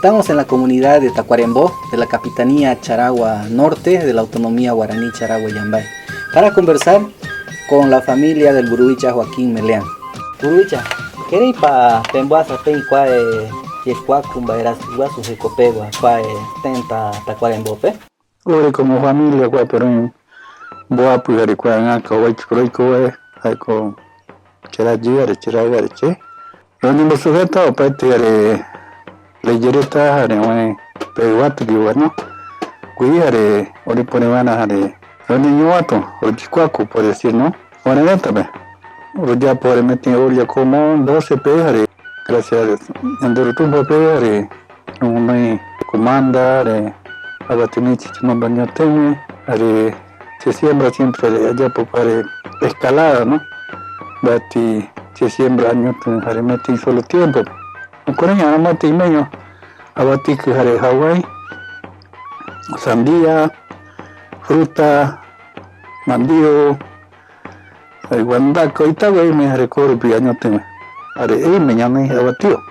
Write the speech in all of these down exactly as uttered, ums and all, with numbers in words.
Estamos en la comunidad de Tacuarembó, de la capitanía Charagua Norte, de la autonomía guaraní Charagua Yambay, para conversar con la familia del Buruicha Joaquín Meleán. Buruicha, ¿kereipa pemboasa peï kuae yekuaku mbaerasi guasu jekopegua kuae tëta Tacuarembópe? Ore como familia kuape roï mboapi jare kua äka ovaiki roiko vae, jaeko cherayi jare cheraɨ jare che. Roñembosujeta opaete jare ley reta jare oë pe yvatu gui, bueno, gui jare oipore vaera jare roñeñovatu, oyekuaku, por decir, ¿no? Orerëtape. Royapo jare metei olla como doce pe jare, gracias a Dios, Ñanderutumpa pe jare roguinoi kumanda jare avati mii chichamamba ñotïgui jare che siembra siempre jare ayapo jare escalada, ¿no? Mbaeti che siembra añotï jare metei solo tiempo. Jukurai aramöete imeño avatiki jare jauai, sandía, fruta, mandio, jare guandaka, oitágui oime jare koorupi añotïva, jare oime ñanoi avatio.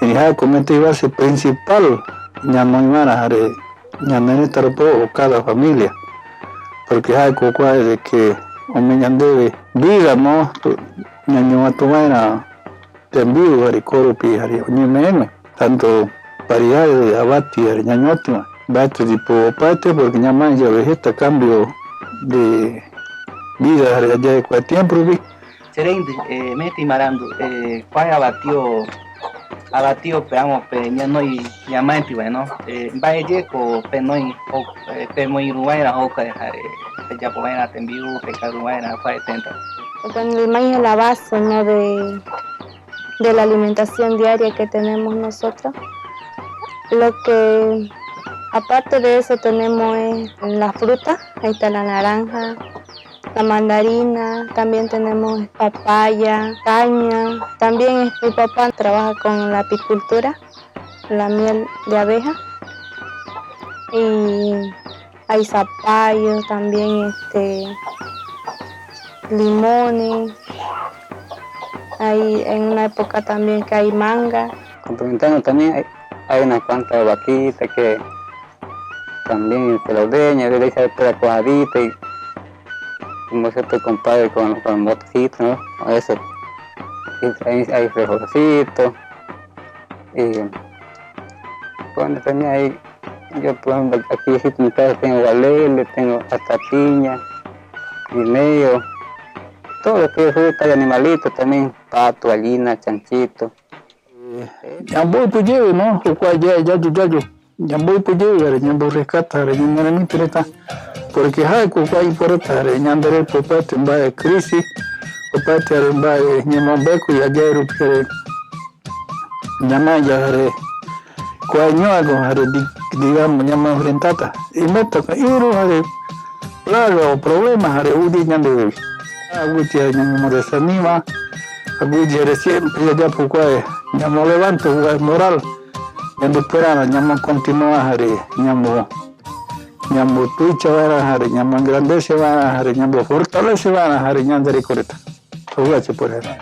Erei jaeko metei base principal ñanoi vaera jare ñanerëta rupi o cada familia, porque jaeko kua de que ome yandeve vida, ¿no? Ñañovatu vaera tembiu jare koorupi jare oñemeegue, tanto variedades de avati jare ñañotïva, mbaeti ndipo opaete, porque ñamae yave jeta cambio de vida jare ajae kua tiempo rupi. Chereindɨ, eh, meti marandu, eh, kua avatio, avatiope amope ñanoi ñamaetï vae, ¿no? Eh, mbae yeko penoi, eh, pemoirũ vaera jokua jare peyapo vaera tembiu, pekaru vaera kua tëta. Bueno, el maíz es la base, ¿no? De de la alimentación diaria que tenemos nosotros. Lo que aparte de eso tenemos es la fruta, ahí está la naranja, la mandarina, también tenemos papaya, caña. También mi papá trabaja con la apicultura, la miel de abeja. Y hay zapallo, también este, limones, hay en una época también que hay manga. Complementando también hay, hay unas cuantas vaquitas que también se la ordeña, le echa toda cuajadita y como se puede compadre con, con el motecito, ¿no? Eso. Y hay, hay frijolcito. Y bueno, también hay, yo por ejemplo, aquí sí, en mi casa tengo gualele, tengo hasta piña, guineo, todo lo que es fruta y animalito también, pato, gallina, chanchito. Eh, ñamboipo yevi, ¿no? Jokua yae yayu yayu, ñamboipo yevi jare ñambo rescata jare ñaneremitï reta, porque jaeko kua ipuereta jare ñandereko opaete mbae crisis, opaete jare mbae ñemombeko yajae rupi jare ñamae yave jare kua ñoaguä jare di-, digamos, ñamo enfrentata. Imeta ko iru jare plaga o problema jare ou ye ñandegui. Aguiye jare ñañomoresaniva, aguiye jare siempre yayapo kua, ñamo levanta kua moral. Ñandepuerara ñamo continua jare ñamo, ñamo tuicha vaera jare ñamo engrandece vaera jare ñamo fortalece vaera jare ñandereko reta. Oguache por ejemplo.